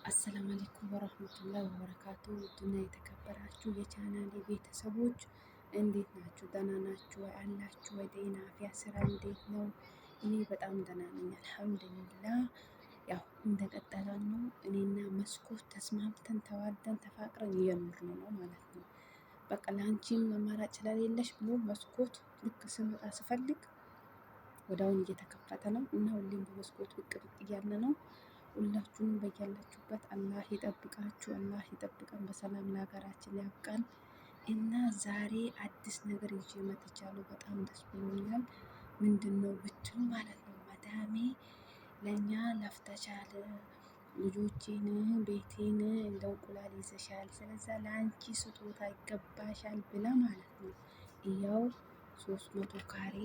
አሰላም አለይኩም ወራህመቱላሂ ወበረካቱ። ውድና የተከበራችሁ የቻናሌ ቤተሰቦች እንዴት ናችሁ? ደህና ናችሁ ወይ? አላችሁ ወይ? ጤና አፍያ፣ ስራ እንዴት ነው? እኔ በጣም ደህና ነኝ አልሐምዱሊላህ። ያው እንደቀጠለ ነው። እኔና መስኮት ተስማምተን ተዋደን ተፋቅረን እየኖርን ነው ማለት ነው። በቃ ለአንቺም አማራጭ ስለሌለሽ ብሎ መስኮት ልክ ስመጣ ስፈልግ ወዳውን እየተከፈተ ነው እና ሁሌም በመስኮት ብቅ ብቅ እያለ ነው። ሁላችሁንም በያላችሁበት አላህ ይጠብቃችሁ፣ አላህ ይጠብቀን፣ በሰላም ለሀገራችን ያብቃን። እና ዛሬ አዲስ ነገር ይዤ መጥቻለሁ። በጣም ደስ ብሎኛል። ምንድን ነው ብትሉ ማለት ነው መዳሜ ለእኛ ለፍተሻል፣ ልጆቼን ቤቴን እንደ እንቁላል ይዘሻል፣ ስለዛ ለአንቺ ስጦታ ይገባሻል ብላ ማለት ነው ያው 300 ካሬ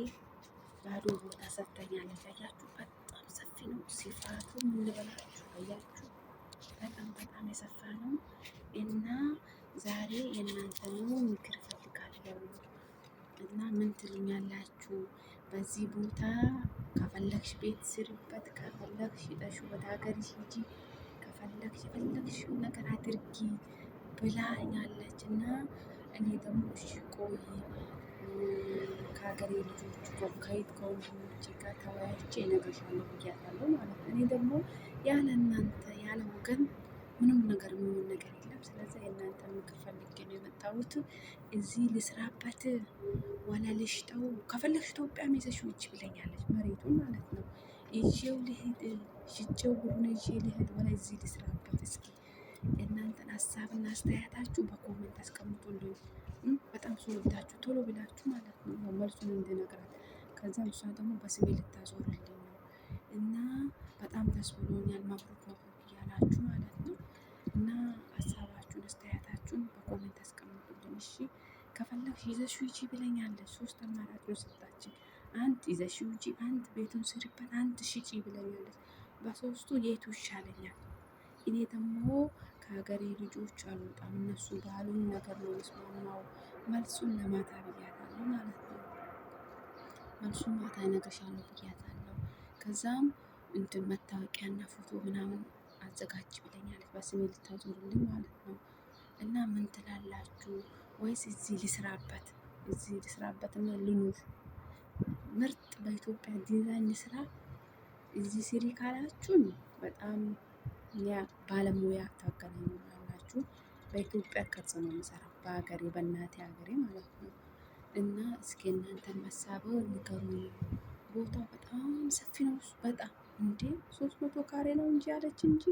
ባዶ ቦታ ሰጥተኛለች። አያችሁ በጣም ሰፊ ነው ሲፋቱ፣ ምን ልበላችሁ፣ አያችሁ በጣም በጣም የሰፋ ነው። እና ዛሬ የእናንተን ምክር እፈልጋለሁ። እና ምን ትሉኛላችሁ? በዚህ ቦታ ከፈለግሽ ቤት ስሪበት፣ ከፈለግሽ ሽጠሽ ወደ ሀገርሽ ሂጂ፣ ከፈለግሽ የፈለግሽውን ነገር አድርጊ ብላኛለች። እና እኔ ደግሞ እሺ ቆይ ከሀገሬ ልጆች ከየት ከወንድሞቼ ጋር ተወያይቼ እነግርሻለሁ ብያታለሁ ማለት ነው። እኔ ደግሞ ያለ እናንተ ያለ ወገን ምንም ነገር የሚሆን ነገር የለም። ስለዚህ የእናንተ ምክር ፈልጌ ነው የመጣሁት። እዚህ ልስራበት ወላ ልሽጠው፣ ከፈለግሽ ኢትዮጵያም ይዘሽው ሂጂ ብለኛለች፣ መሬቱን ማለት ነው። ይዤው ልሂድ፣ ሽጬው ብሩን ይዤ ልሂድ ወላ እዚህ ልስራበት? እስኪ የእናንተን ሀሳብና አስተያየታችሁ በ comment አስቀምጡልኝ። በጣም ስወዳችሁ ቶሎ ብላችሁ ማለት ነው መልሱን እንድነግራት። ከዛም እሷ ደግሞ በስሜ ልታዞርልኝ ነው እና በጣም ደስ ብሎኛል። መብሩክ መብሩክ እያላችሁ ማለት ነው እና ሀሳባችሁን አስተያየታችሁን በ comment አስቀምጡልኝ። እሺ ከፈለግሽ ይዘሽው ሂጂ ብለኛለች። ሶስት አማራጭ ነው ሰጣችን። አንድ ይዘሽው ሂጂ፣ አንድ ቤቱን ስሪበት፣ አንድ ሽጪ ብለኛለች። በሶስቱ የቱ ይሻለኛል? እኔ ደግሞ ከሀገሬ ልጆች አልወጣም። እነሱ ባሉን ነገር ነው መስማማው። መልሱን ለማታ ብያታለሁ ማለት ነው። መልሱን ማታ እነግርሻለሁ ብያታለሁ። ከዛም እንትን መታወቂያና ፎቶ ምናምን አዘጋጅ ብለኛለች። በስሜ ልታዞርልኝ ማለት ነው። እና ምን ትላላችሁ? ወይስ እዚህ ልስራበት፣ እዚህ ልስራበት እና ልኑር፣ ምርጥ በኢትዮጵያ ዲዛይን ስራ እዚህ ስሪ ካላችሁን በጣም ያ ባለሙያ ታገናኙናላችሁ። በኢትዮጵያ ቅርጽ ነው የምሰራው፣ በሀገሬ በእናቴ ሀገሬ ማለት ነው። እና እስኪ እናንተን ሀሳብ ንገሩኝ። ቦታው በጣም ሰፊ ነው። በጣም እንዴ 300 ካሬ ነው እንጂ አለች እንጂ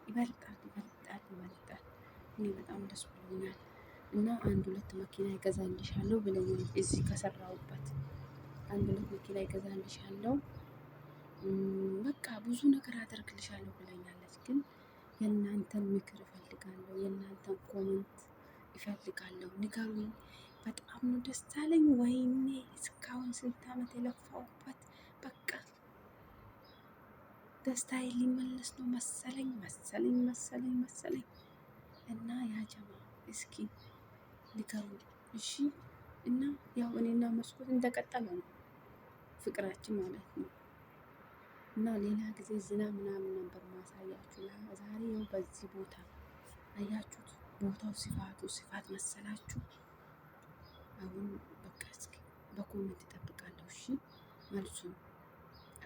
ይበልጣል፣ ይበልጣል፣ ይበልጣል። እኔ በጣም ደስ ብሎኛል። እና አንድ ሁለት መኪና ይገዛልሻለሁ ብለኛል። እዚህ ከሰራሁበት አንድ ሁለት መኪና ይገዛልሻለሁ፣ በቃ ብዙ ነገር አደርግልሻለሁ ብለኛለች። ግን የእናንተን ምክር እፈልጋለሁ፣ የእናንተን comment እፈልጋለሁ። ንገሩኝ። በጣም ነው ደስ አለኝ። ወይኔ እስካሁን ስንት ዓመት የለፋሁበት በቃ ደስታዬ ሊመለስ ነው መሰለኝ መሰለኝ መሰለኝ መሰለኝ። እና ያ ጀማ እስኪ ንገሩኝ እሺ። እና ያው እኔና መስኮት እንደቀጠለ ነው ፍቅራችን ማለት ነው። እና ሌላ ጊዜ ዝናብ ምናምን ነበር ማሳያችሁ። ዛሬ ያው በዚህ ቦታ አያችሁት። ቦታው ስፋቱ ስፋት መሰላችሁ። አሁን በቃ እስኪ በ comment እጠብቃለሁ። እሺ መልሱን።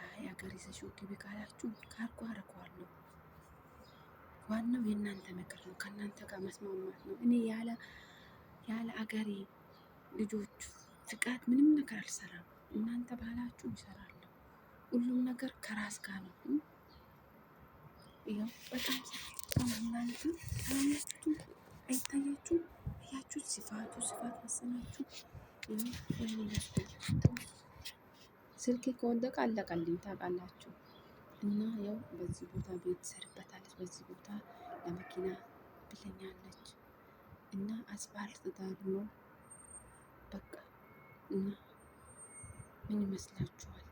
አይ አገር ይዘሽው ግቢ ካላችሁ ካርጎ አረገዋለሁ። ዋናው የእናንተ ምክር ነው፣ ከእናንተ ጋር መስማማት ነው። እኔ ያለ አገሬ ልጆቹ ፍቃድ ምንም ነገር አልሰራም። እናንተ ባላችሁ ይሰራለሁ። ሁሉም ነገር ከራስ ጋር ነው። ይኸው በጣም እናንተ ታላችሁ አይታያችሁም? አያችሁት? ስፋቱ ስፋት መሰላችሁ። ስልኬ ከወደቀ አለቀልኝ ታውቃላችሁ። እና ያው በዚህ ቦታ ቤት ሰርበታለች፣ በዚህ ቦታ ለመኪና ብለኛለች። እና አስፋልት ዳር ነው በቃ። እና ምን ይመስላችኋል?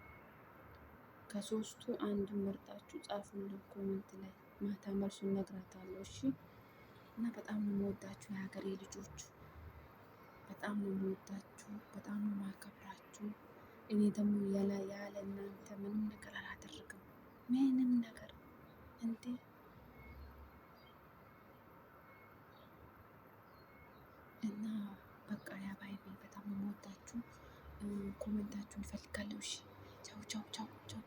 ከሶስቱ አንዱን መርጣችሁ ጻፉልን comment ላይ። ማታ መልሱን እነግራታለሁ። እሺ እና በጣም ነው የምወዳችሁ የሀገሬ ልጆች፣ በጣም ነው የምወዳችሁ፣ በጣም ነው የማከብራችሁ። እኔ ደግሞ ያለ ያለ እናንተ ምንም ነገር አላደርግም። ምንም ነገር እንዴ። እና በቃ يا حبايبي በጣም ነው የምወዳችሁ። comment ኣችሁን እፈልጋለሁ። እሺ ቻው ቻው ቻው ቻው።